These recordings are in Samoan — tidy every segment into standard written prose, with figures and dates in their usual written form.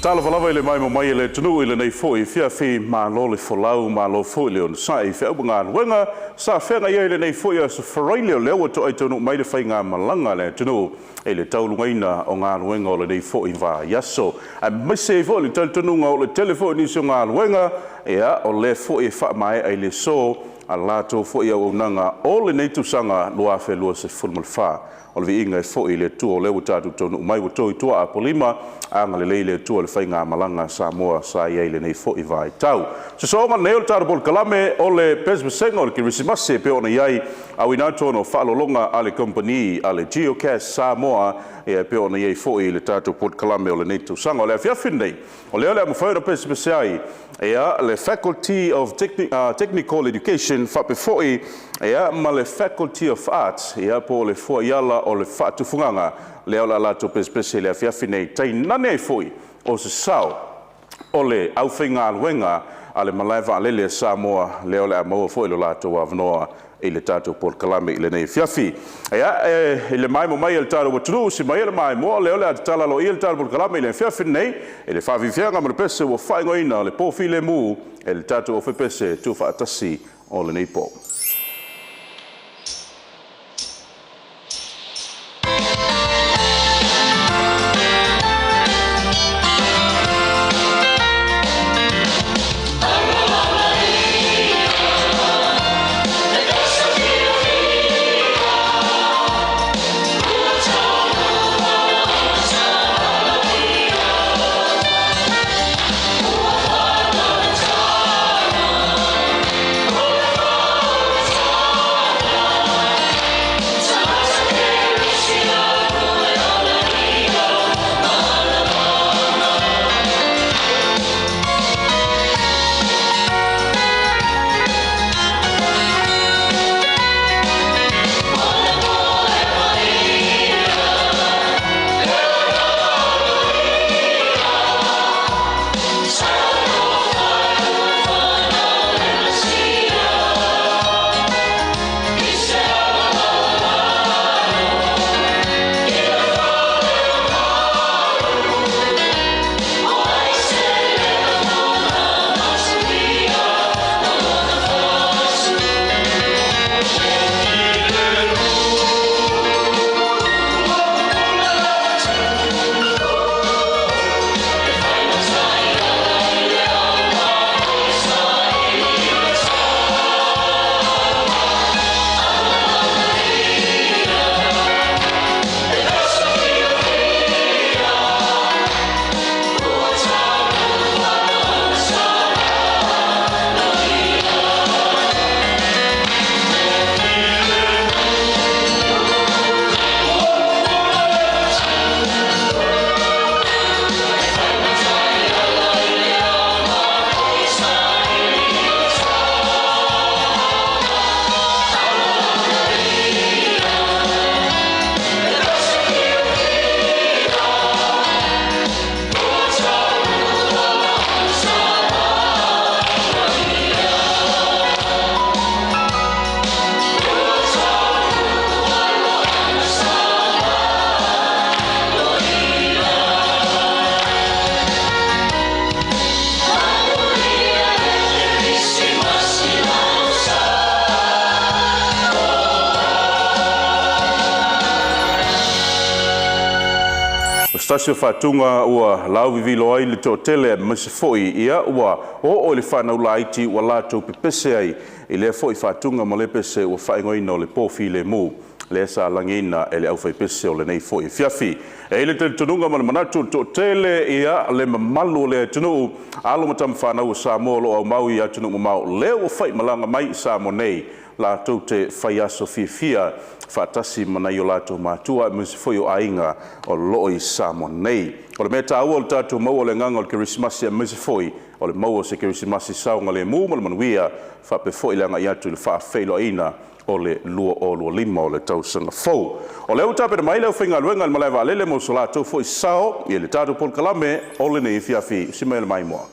Talofa lava i le maimoa mai e le atunuu i lenei foi afiafi, malo le folau, malo foi le onosai i feau ma galuega sa feagai ai i lenei foi aso Faraile, o lea ua toai taunuu mai le faigamalaga a le atunuu i le taulugaina o galuega o lenei foi vaiaso. Aemaise ai foi le talitonuga o le tele foi o nisi o galuega, ia, o lea foi e faamaea i le aso a latou foi auaunaga o lenei tausaga 2024. O le viiga e foi i le Atua o lea ua tatou taunuu mai, ua to i tua Apolima, agalelei le Atua i le faigamalaga a Samoa sa i ai i lenei foi vaitau. Sosooga nei o le tatou polokalame o le pesepesega o le Kerisimasi e pei ona i ai auina atu ona o faaaloaloga a le kamupani a le Geocast Samoa, e pei ona i ai foi le tatou polokalame o lenei tausaga. O le afiafi lenei, o lea o le a mafai ona pesepese ai ia le Faculty of Technical Education faapea foi ia ma le Faculty of Arts, ia po o le fuaiala o le faatufugaga lea o le a latou pesepese i le afiafi nei, tainane ai foi o se sao o le aufaigaluega a le Malae Vaalele a Samoa, lea o le a maua foi lo latou avanoa i le tatou polokalame i lenei afiafi. Ia, i le maimoa mai a le tatou atunuu, si mai le maimoa lea o le a tatala aloaia le tatou polokalame i le afiafi lenei i le faafiafiaga ma le pese ua faaigoaina o le po filemu e le tatou aufaipese tuufaatasi o lenei po. O se tasi o faatuga ua lauvivilo ai le toatele aemaise foi ia ua oo i le fanau laiti ua latou pepese ai i lea foi faatuga ma le pese ua faaigoaina o le po filemu lea sa lagiina e le aufaipese o lenei foi afiafi. E i ai le talitonuga ma le manatu o le toatele ia le mamalu o le atunuu, alo ma tama fanau o Samoa o lo o aumau i atunuu mamao lea ua faimalaga mai i Samoa nei, latou te fai aso fiafia faatasi ma nai o latou matua aemaise foi o aiga o lo o i Samoa nei. O le mea taua o le tatou maua o le agaga o le Kerisimasi aemaise foi o le maua o se Kerisimasi saogalemu ma le manuia, faapea foi le agai atu i le faafeiloaiina o le 2025 o le tausaga fou. O lea ua tapena mai le aufaigaluega i le malae vaalele mo so latou foi sao i le tatou polokalame o lenei afiafi. Si mai o le maimoa.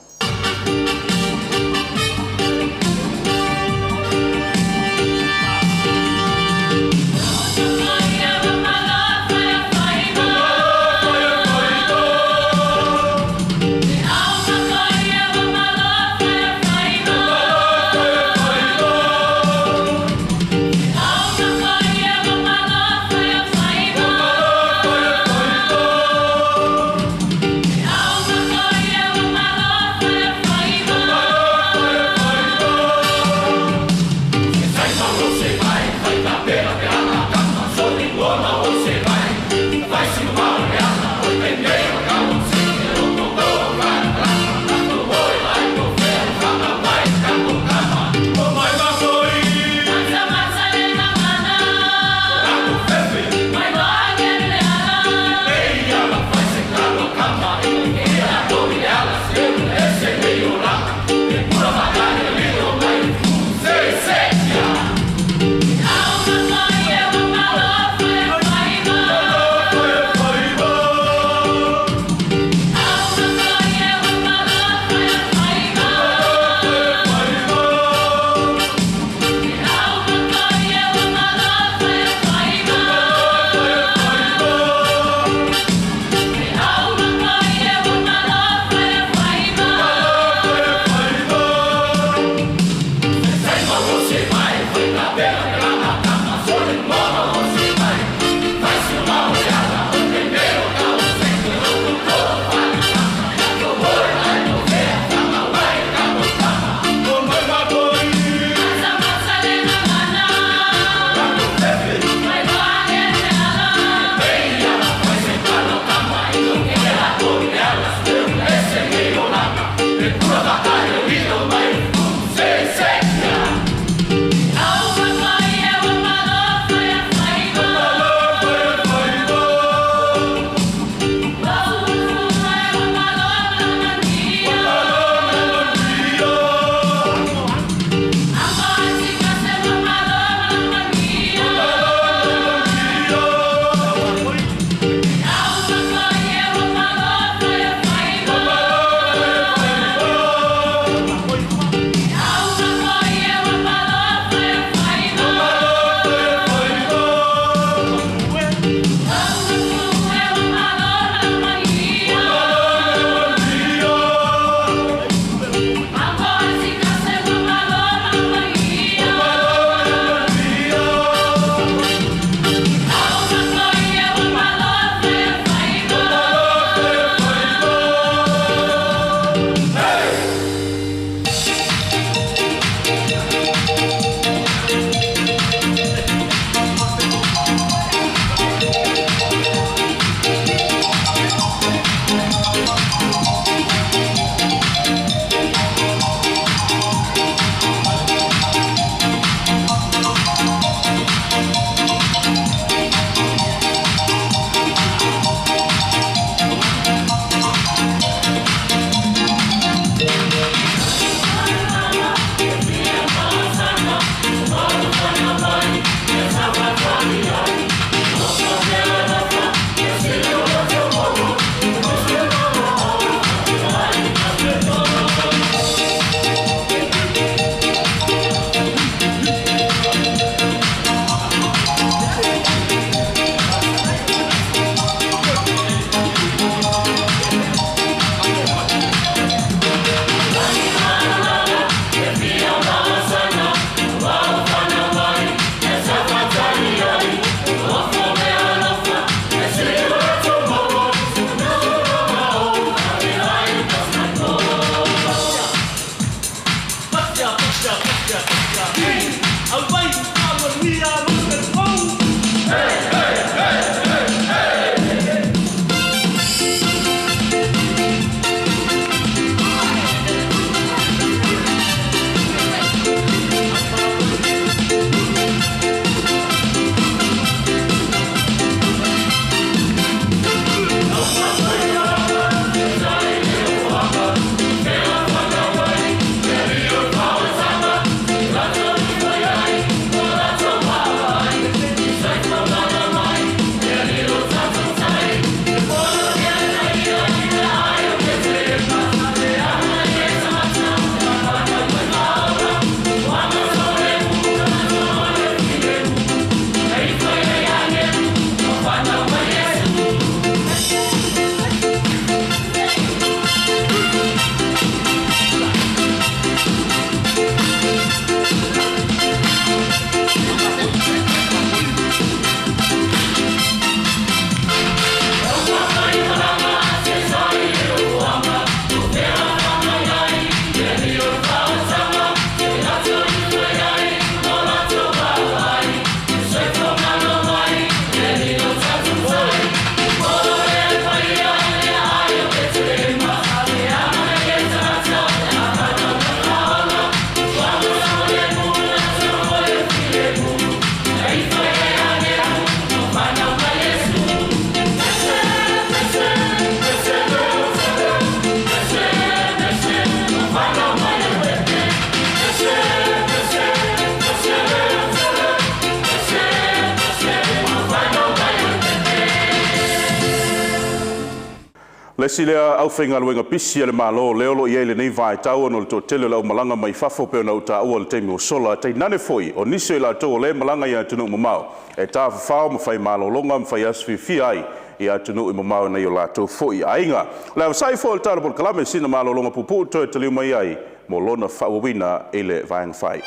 Le isi lea aufaigaluega pisi a le Malo lea o lo o i ai i lenei vaitau ona o le toatele o le aumalaga mai fafo pei ona ou taua i le taimi ua sola, tainane foi o nisi o i latou o lea e malaga i atunuu mamao e tafafao ma fai malologa ma fai aso fiafia ai i atunuu mamao i nai o latou foi aiga. O le avasai foi o le tatou polokalame sina malologa puupuu toe taliu mai ai mo lona faaauauina i le vaega fai.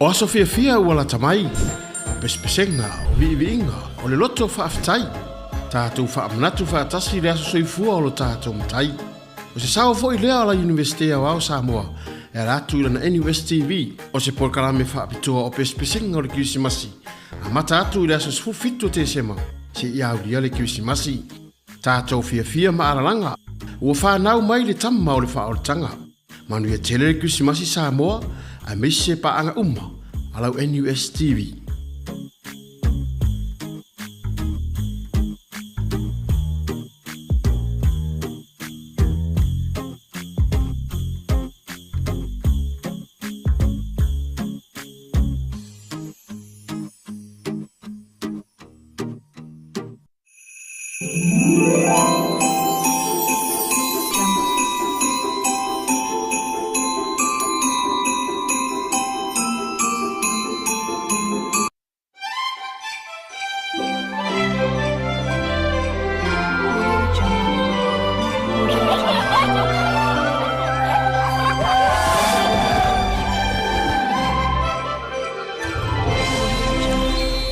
O aso fiafia ua lata mai, o pesepesega, o viiviiga, o le loto faafetai. Tatou faamanatu faatasi le aso soifua o lo tatou Matai. O se sao foi lea o la Iunivesite Aoao Samoa e ala atu i lana NUS TV, o se polokalame faapitoa o pesepesega o le Kerisimasi, amata atu i le aso 17 o Tesema seia aulia le Kerisimasi. Tatou fiafia ma alalaga, ua fanau mai le Tama o le Faaolataga. Manuia tele le Kerisimasi Samoa aemaise paaga uma a lau NUS TV.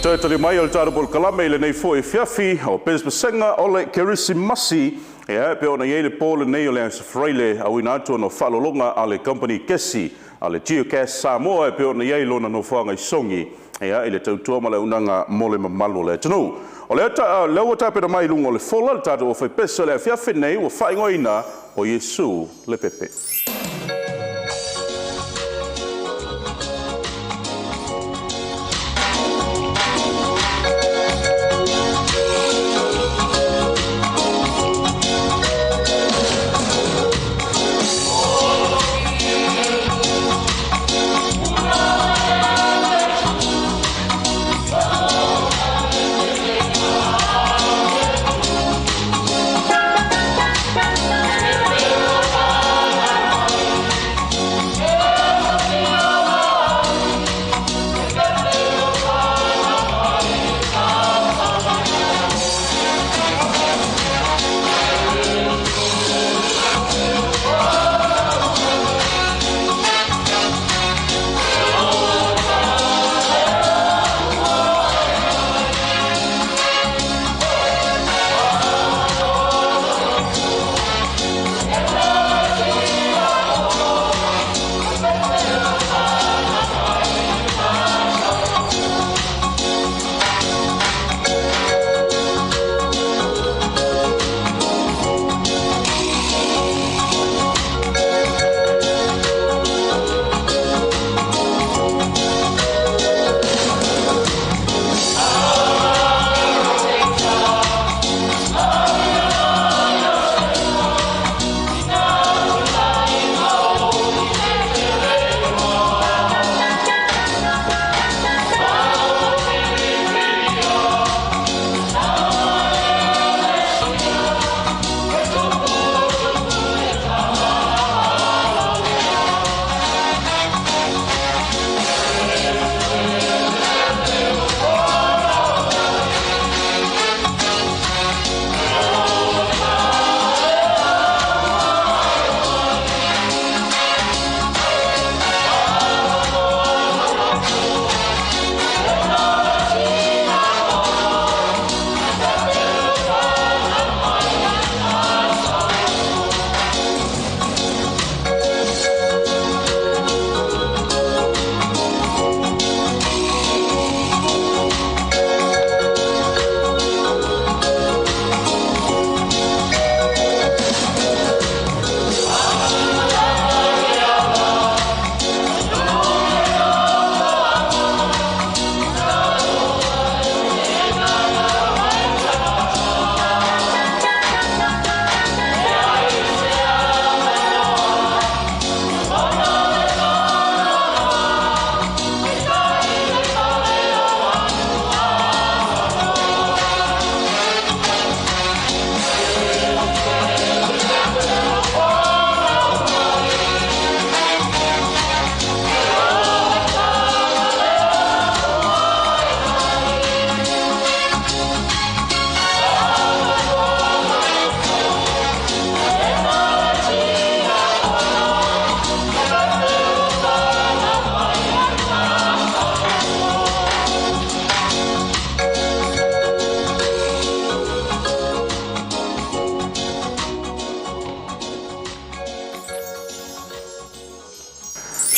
Toe tali mai o le tatou polokalame i lenei foi afiafi o pesepesega o le Kerisimasi. Ia, e pei ona i ai le po lenei o le Aso Faraile, auina atu ona o faaaloaloga a le Kamupani Kesi a le Geogas Samoa e pei ona i ai lona nofoaga i Sogi, ia, i le tautua ma le auaunaga mo le mamalu o le atunuu. O lea, ta, lea ua tapena mai i luga o le fola le tatou aufaipese o le afiafi nei ua faaigoaina o Iesu le Pepe.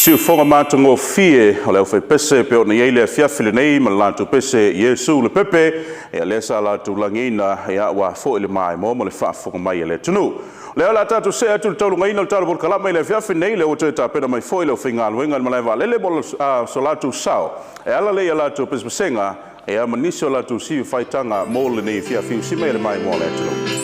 Siufoga matagofie o le aufaipese e pei ona i ai le afiafi lenei ma le latou pese Iesu le Pepe, ia lea sa latou lagiina, ia aua foi le maimoa ma le faafofoga mai a le atunuu. O lea o le a tatou see atu i le taulugaina o le tala polokalame i le afiafi nei, lea ua toe tapena mai foi le aufaigaluega i le malae vaalele mo so latou sao e ala lea i a latou pesepesega ia ma nisi o latou siu faitaga mo lenei afiafi usi mai le maimoa a le atunuu.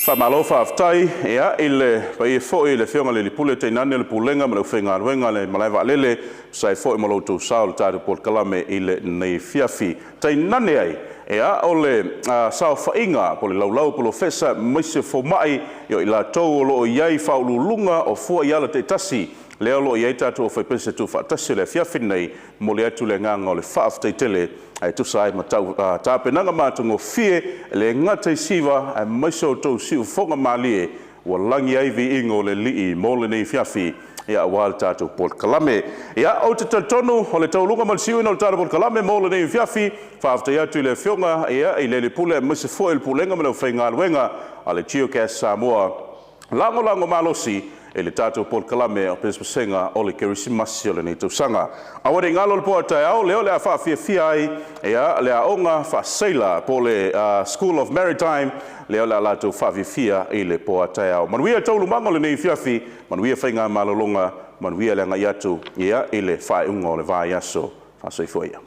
Faamalo faafetai, ia, i le paia foi i le Afioga i le Alii Pule tainane le Pulega ma le aufaigaluega a le Malae Vaalele, e tusa ai foi ma lo outou sao i le tatou polokalame i lenei afiafi. Tainane ai, ia, o le saofaiga po o le laulau a polofesa aemaise fomai, ia, o i latou o lo o i ai faauluuluga o fua i ala taitasi, lea o lo o i ai tatou aufaipese tuufaatasi o le afiafi lenei, momoli atu le agaga o le faafetai tele ae tusa ai ma tau tapenaga matagofie, e le gata i siva aemaise o outou siufofoga malie ua lagi ai viiga o le Alii mo lenei afiafi, ia, aua le tatou polokalame. Ia, ou te talitonu o le tauluga ma le siuina o le tatou polokalame mo lenei afiafi. Faafetai atu i le Afioga, ia, i le Alii Pule aemaise foi le Pulega ma le aufaigaluega a le Geogas Samoa, lagolago malosi i le tatou polokalame o pesepesega o le Kerisimasi o lenei tausaga. Aua ne i galo le po a taeao lea o le a faafiafia ai, ia, le aoga faaseila po o le School of Maritime, lea o le a latou faafiafia i le po a taeao. Manuia taualumaga o lenei afiafi, manuia faiga malologa, manuia le agai atu, ia, i le faaiuga o le vaiaso. Faasoifua ia.